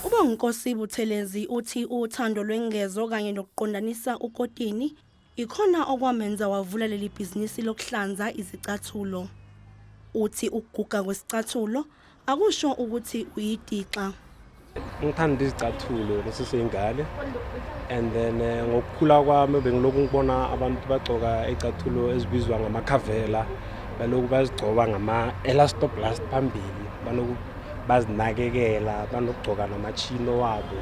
UBonginkosi Buthelezi uthi uthando lwengezo kanye nokuqondanisa ukotini ikhona okwamenza wavula leli bhizinisi lokuhlanza izicathulo. Uthi ukuguga kwesicathulo akusho ukuthi uyidixa. Ngithanda izicathulo ngiseseyingane, and then ngokukhula kwami bengilokhu ngibona abantu bagcoka icathulo ezibizwa ngamakhavela, baloku bazigcoba ngama-elastoplast phambili, baloku bazinakekela, banokugcoka namachino wabo.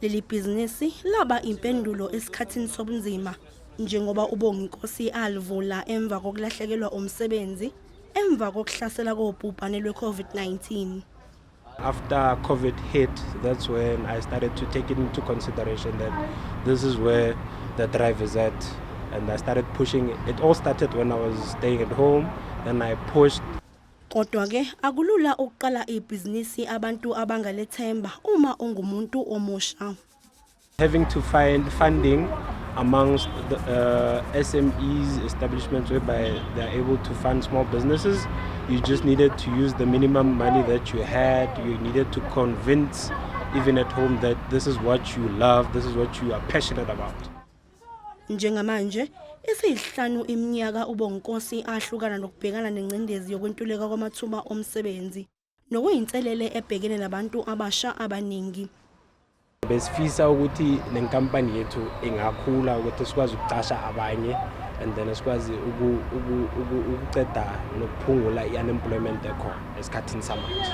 Leli bhizinisi laba impendulo esikhathini sobunzima njengoba uBonginkosi alivula emva kokulahlekelwa umsebenzi emva kokuhlasela kobhubhane lwe-COVID-19. After COVID hit, that's when I started to take it into consideration that this is where the drive is at. And I started pushing. It all started when I was staying at home. Then I pushed. Kodwa ke akulula ukuqala ibhizinisi abantu abangalethemba uma ungumuntu omusha. Having to find funding amongst the SMEs establishments whereby they're able to fund small businesses. You just needed to use the minimum money that you had. You needed to convince, even at home, that this is what you love, this is what you are passionate about. Njengamanje isihlanu iminyaka uBonginkosi ahlukana nokubhekana nengcindezi yokwentuleka kwamathuba omsebenzi nokuyinselele ebhekene nabantu abasha abaningi. Besifisa ukuthi nenkampani yethu ingakhula ukuthi sikwazi ukucasha abanye and then sikwazi ukuceda nokuphungula i-unemployment ekhona esikhathini samanje.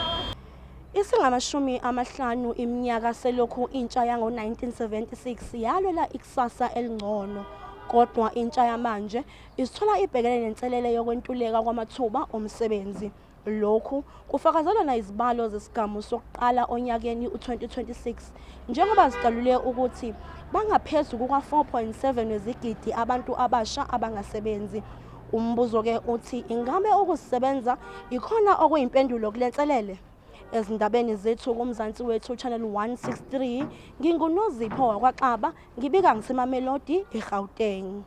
Isingamashumi amahlanu iminyaka selokhu intsha yango-1976 yalwela ikusasa elingcono. Kodwa intsha yamanje isithola ibhekene nenselele yokwentuleka kwamathuba omsebenzi. Lokhu kufakazelwa nayizibalo zesigamu sokuqala onyakeni u-2026 njengoba zidalule ukuthi bangaphezu kuka-4.7 wezigidi abantu abasha abangasebenzi. Umbuzo-ke uthi ingabe ukusebenza ikhona okuyimpendulo kule nselele? Ezindabeni zethu kuMzansi Wethu Channel 163, nginguNozipho wakwaXaba, ngibika ngiseMamelodi, eGauteng.